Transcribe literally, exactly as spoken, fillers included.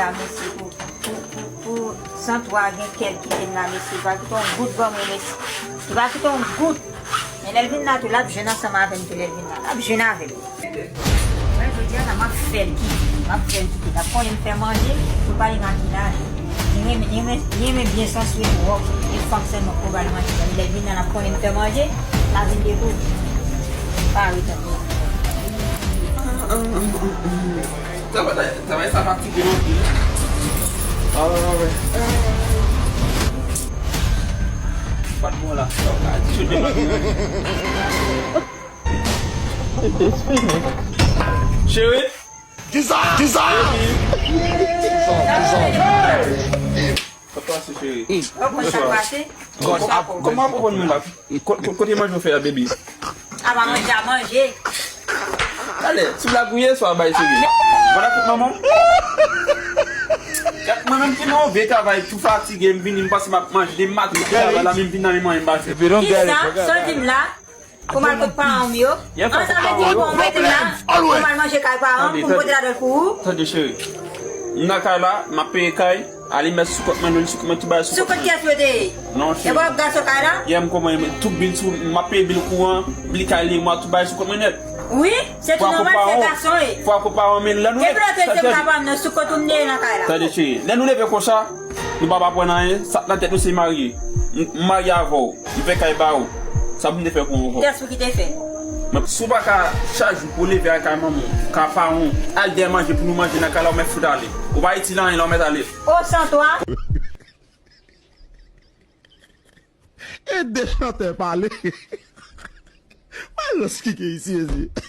Mesye, pou, pou, pou, pou san twa gen kè l kite m la, mesye, li pa kite yon goud ban mwen, mesye. Li pa kite yon goud. Men lè l vin la tou, l ap jwenn ansanm avè m tou, lè l vin la. L ap jwenn avè m. Mwen, jodi a la, m ap fè l kite. M ap fè l kite. L ap konnen m fè manje, pou l pa gen makiyaj. Li renmen, li renmen, li renmen byen sanse twòp. E fanm sèlman k pou ba l manje. Lè l vin la, l ap konnen m fè manje, l ap vin dekouvri. Pa ret ankò. Travay, travay sa fatige m anpil. Ah, wè. Patwon la, sa w ka di. Cheri. Kisa? Kisa? Kisa? Kisa? Sa pase, cheri? Ou konn sa k pase? Kòman, kòman w konn mwen la? Ko-, ko-, kote manje w fè a, baby? A pa manje, a manje. Talè, sou blag ou ye, swa bay seri. Vwala tout manman. Gad mwen menm ki nan yon vye travay, tou fatige, m vini, m panse m ap manje, depi maten m travay la, men m vin nan men mwen, m pa fè. Kisa? Sa w di m la? Pou m al kot paran m yo? An, sa vle di, bon, ou mete m la, pou m al manje kay paran m, pou m pote ladan l pou ou? Tande, cheri. M nan kay la, m ap peye kay, alimèt sou kont mwen, lwil sou kont mwen, tout bagay sou kont mwen. Sou kont kiyès yo te ye? Non, cheri. E pa w ap gason kay la? Yè m kòman, tout bil sou, m ap peye bil kouran, bil kay, limwa, tout bagay sou kont mwen nèt. Wi, se tou nòmal, se gason ye. Fwa ko paran, men lè nou... Epi lòt se m ka paran m nan sou kont ou m te ye nan kay la. Tande, cheri, lè nou leve konsa, nou pa pa pran anyen, sa k nan tèt nou se marye. M, m marye avè w, m fè kay ba ou. Sa pou m te fè pou ou ankò? Kiyès ou ki te fè? Men si w pa ka chak jou pou w leve al kay manman w, ka paran w, al dèyè manje pou nou manje nan kay la, ou mèt fout ale. Ou pa itil anyen la, ou mèt ale. O san twa. E de chantè pale. Malòs ki gen isi, mezye.